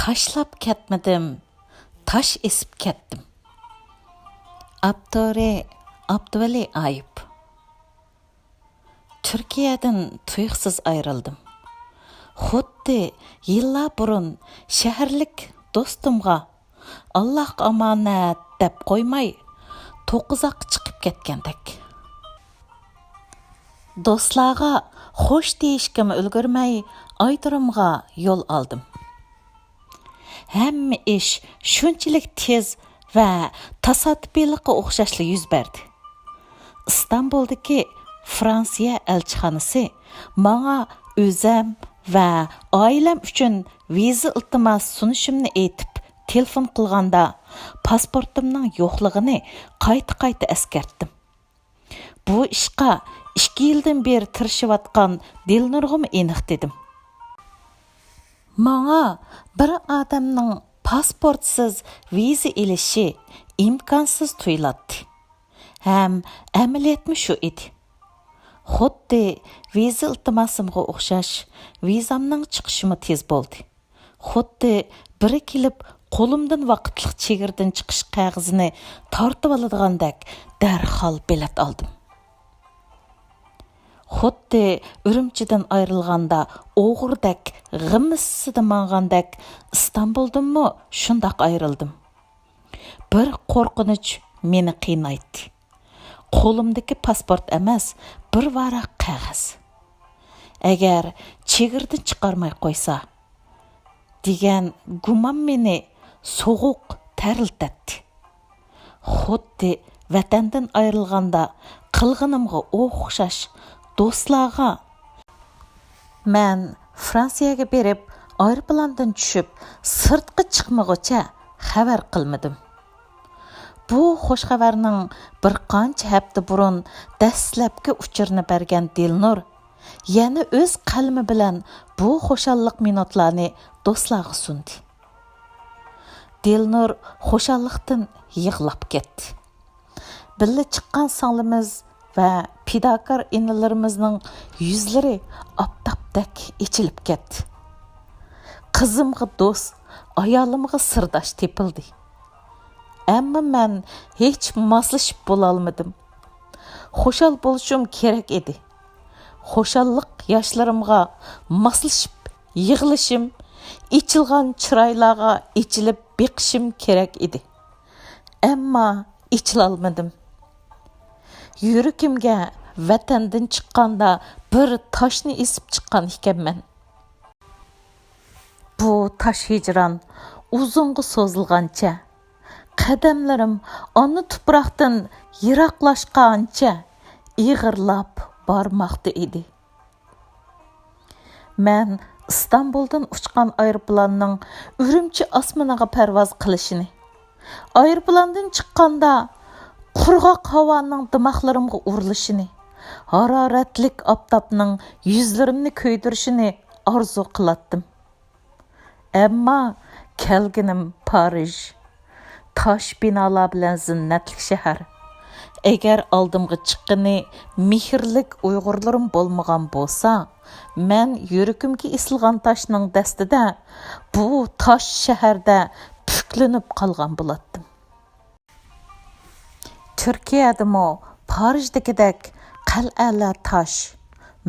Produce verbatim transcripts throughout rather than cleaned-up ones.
تاشلاپ كەتمىدىم، تاش ئېسىپ كەتتىم. ئاپتورى: ئابدۇۋەلى ئايۇپ. تۈركىيەدىن تۇيۇقسىز ئايرىلدىم. خۇددى يىللار بۇرۇن شەھەرلىك دوستۇمغا «ئاللاھقا ئامانەت» دەپ قويماي، توققۇزاققا چىقىپ كەتكەندەك. دوستلارغا خوش دېيىشكىمۇ ئۈلگۈرمەي، ئايرودرومغا يول ئالدىم. ھەممە ئىش شۇنچىلىك تېز ۋە تاسادىپىيلىققا ئوخشاشلا يۈز بەردى. ئىستانبۇلدىكى فرانسىيە ئەلچىخانىسى ماڭا ئۆزەم ۋە ئائىلەم ئۈچۈن ۋىزا ئىلتىماس سۇنۇشۇمنى ئېيتىپ تېلېفون قىلغاندا، پاسپورتۇمنىڭ يوقلۇقىنى قايتا-قايتا ئەسكەرتتىم. بۇ ئىشقا ئىككى يىلدىن بېرى تىرىشىۋاتقان دىلنۇرغىمۇ ئېنىق دېدىم. ماڭا بىر ئادەمنىڭ پاسپورتسىز ۋىزا ئېلىشى ئىمكانسىز تۇيۇلاتتى. ھەم ئەمەلىيەتمۇ شۇ ئىدى. خۇددى ۋىزا ئىلتىماسىمغا ئوخشاش، ۋىزامنىڭ چىقىشىمۇ تېز بولدى. خۇددى بىرى كېلىپ، قولۇمدىن ۋاقىتلىق چېگرىدىن چىقىش قەغىزىنى تارتىۋالىدىغاندەك دەرھال بېلەت ئالدىم. خۇددى ئۈرۈمچىدىن ئايرىلغاندا ئوغرىدەك، غىمىسسىدە ماڭغاندەك ئىستانبۇلدىنمۇ شۇنداق ئايرىلدىم. بىر قورقۇنچ مېنى قىينايتتى. قولۇمدىكى پاسپورت ئەمەس، بىر ۋاراق قەغەز. ئەگەر چېگرىدىن چىقارماي قويسا، دېگەن گۇمان مېنى سوغۇق تەرلىتەتتى. خۇددى ۋەتەندىن ئايرىلغاندا قىلغىنىمغا ئوخشاش دوستلارغا، مەن فرانسىيەگە بېرىپ، ئايروپىلاندىن چۈشۈپ، سىرتقا چىقمىغۇچە خەۋەر قىلمىدىم. بۇ خۇش خەۋەرنىڭ بىر قانچە ھەپتە بۇرۇن دەسلەپكى ئۇچۇرىنى بەرگەن دىلنۇر يەنە ئۆز قەلىمى بىلەن بۇ خۇشاللىق مىنۇتلارنى دوستلارغا سۇندى. دىلنۇر خۇشاللىقتىن يىغلاپ كەتتى. بىللە چىققان سىڭلىمىز ۋە پىداكار ئىنىلىرىمىزنىڭ يۈزلىرى ئاپتاپتەك ئېچىلىپ كەتتى. قىزىمغا دوست، ئايالىمغا سىرداش تېپىلدى. ئەمما مەن ھېچ ماسلىشىپ بولالمىدىم. خۇشال بولۇشۇم كېرەك ئىدى. خۇشاللىق ياشلىرىمغا ماسلىشىپ يىغلىشىم، ئېچىلغان چىرايلارغا ئېچىلىپ بېقىشىم كېرەك ئىدى. ئەمما ئېچىلالمىدىم. يۈرىكىمگە ۋەتەندىن چىققاندا بىر تاشنى ئېسىپ چىققان ئىكەنمەن. بۇ تاش ھىجران ئۇزۇنغا سوزۇلغانچە، قەدەملىرىم ئانا تۇپراقتىن يىراقلاشقانچە ئېغىرلاپ بارماقتا ئىدى. مەن ئىستانبۇلدىن ئۇچقان ئايروپىلاننىڭ ئۈرۈمچى ئاسمىنىغا پەرۋاز قىلىشىنى، ئايروپىلاندىن چىققاندا قۇرغاق ھاۋانىڭ دىماقلىرىمغا ئۇرۇلۇشىنى، ھارارەتلىك ئاپتاپنىڭ يۈزلىرىمنى كۆيدۈرۈشىنى ئارزۇ قىلاتتىم. ئەمما كەلگىنىم پارىژ. تاش بىنالار بىلەن زىننەتلىك شەھەر. ئەگەر ئالدىمغا چىققىنى مېھىرلىك ئۇيغۇرلىرىم بولمىغان بولسا، مەن يۈرىكىمگە ئېسىلغان تاشنىڭ دەستىدە، بۇ تاش شەھەردە پۈكلىنىپ قالغان بولاتتىم. تۈركىيەدىمۇ پارىژدىكىدەك قەلئەلەر تاش،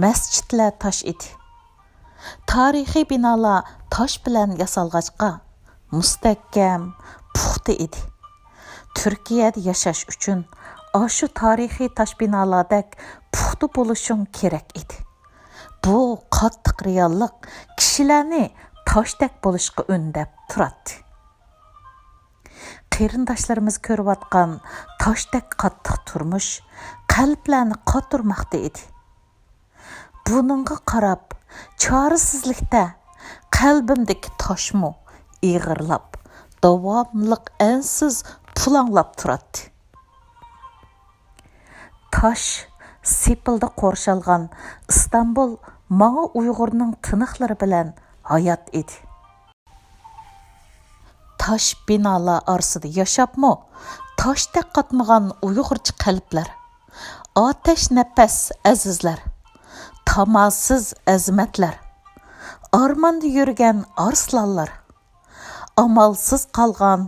مەسچىتلەر تاش ئىدى. تارىخىي بىنالار تاش بىلەن ياسالغاچقا، مۇستەھكەم، پۇختا ئىدى. تۈركىيەدە ياشاش ئۈچۈن ئاشۇ تارىخىي تاش بىنالاردەك پۇختا بولۇشۇڭ كېرەك ئىدى. بۇ قاتتىق رېئاللىق كىشىلەرنى تاشتەك بولۇشقا ئۈندەپ تۇراتتى. قېرىنداشلىرىمىز كۆرۈۋاتقان تاشتەك قاتتىق تۇرمۇش قەلبلەرنى قاتۇرماقتا ئىدى. بۇنىڭغا قاراپ، چارىسىزلىكتە قەلبىمدىكى تاشمۇ ئېغىرلاپ، داۋاملىق ئەنسىز پۇلاڭلاپ تۇراتتى. تاش سېپىلدا قورشالغان ئىستانبۇل ماڭا ئۇيغۇرنىڭ تىنىقلىرى بىلەن ھايات ئىدى. تاش بىنالار ئارىسىدا ياشاپمۇ، تاشتەك قاتمىغان ئۇيغۇرچە قەلبلەر، ئاتەش نەپەس ئەزىزلەر، تاماسىز ئەزىمەتلەر، ئارماندا يۈرگەن ئارسلانلار، ئامالسىز قالغان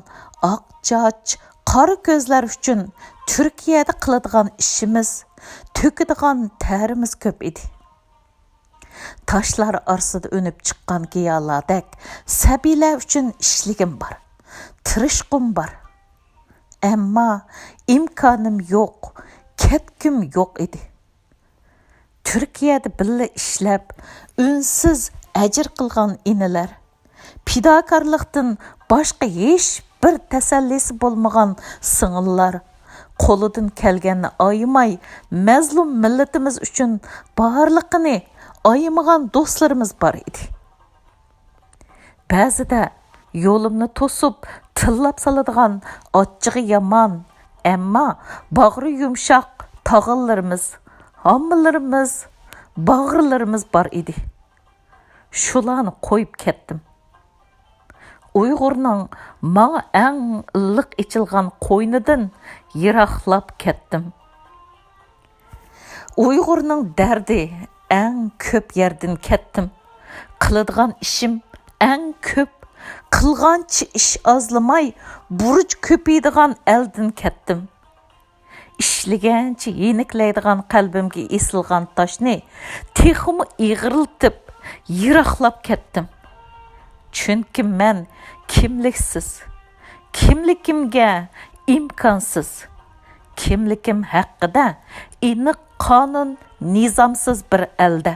ئاق چاچ، قارا كۆزلەر ئۈچۈن تۈركىيەدە قىلىدىغان ئىشىمىز، تۆكىدىغان تەرىمىز كۆپ ئىدى. تاشلار ئارىسىدا ئۈنۈپ چىققان گىيالاردەك سەبىيلەر ئۈچۈن ئىشلىگۈم بار، تىرىشقۇم بار. ئەمما ئىمكانىم يوق، كەتكۈم يوق ئىدى. تۈركىيەدە بىللە ئىشلەپ، ئۈنسىز ئەجىر قىلغان ئىنىلەر، پىداكارلىقتىن باشقا ھېچ بىر تەسەللىسى بولمىغان سىڭىللار، قولىدىن كەلگەننى ئايىماي، مەزلۇم مىللىتىمىز ئۈچۈن بارلىقىنى ئايىمىغان دوستلىرىمىز بار ئىدى. بەزىدە يولۇمنى توسۇپ، تىللاپ سالىدىغان ئاچچىقى يامان، ئەمما باغرى يۇمشاق تاغىلىرىمىز، ھاممىلىرىمىز، باغرىلىرىمىز بار ئىدى. شۇلارنى قويۇپ كەتتىم. ئۇيغۇرنىڭ ماڭا ئەڭ ئىللىق ئېچىلغان قوينىدىن يىراقلاپ كەتتىم. ئۇيغۇرنىڭ دەردى ئەڭ كۆپ يەردىن كەتتىم. قىلىدىغان ئىشىم ئەڭ كۆپ. قىلغانچە ئىش ئازلىماي، بۇرچ كۆپىيىدىغان ئەلدىن كەتتىم. ئىشلىگەنچە يېنىكلەيدىغان قەلبىمگە ئېسىلغان تاشنى تېخىمۇ ئېغىرلىتىپ، يىراقلاپ كەتتىم. چۈنكى مەن كىملىكسىز، كىملىكىمگە ئىمكانسىز، كىملىكىم ھەققىدە ئېنىق قانۇن، نىزامسىز بىر ئەلدە،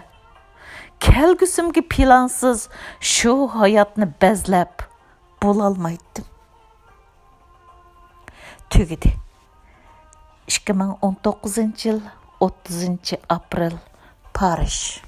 كەلگۈسىمگە پىلانسىز شۇ ھاياتنى بەزلەپ بولالمايتتىم. تۈگىدى. ئىككى مىڭ ئون توققۇزىنچى يىل، ئوتتۇزىنچى ئاپرېل، پارىژ.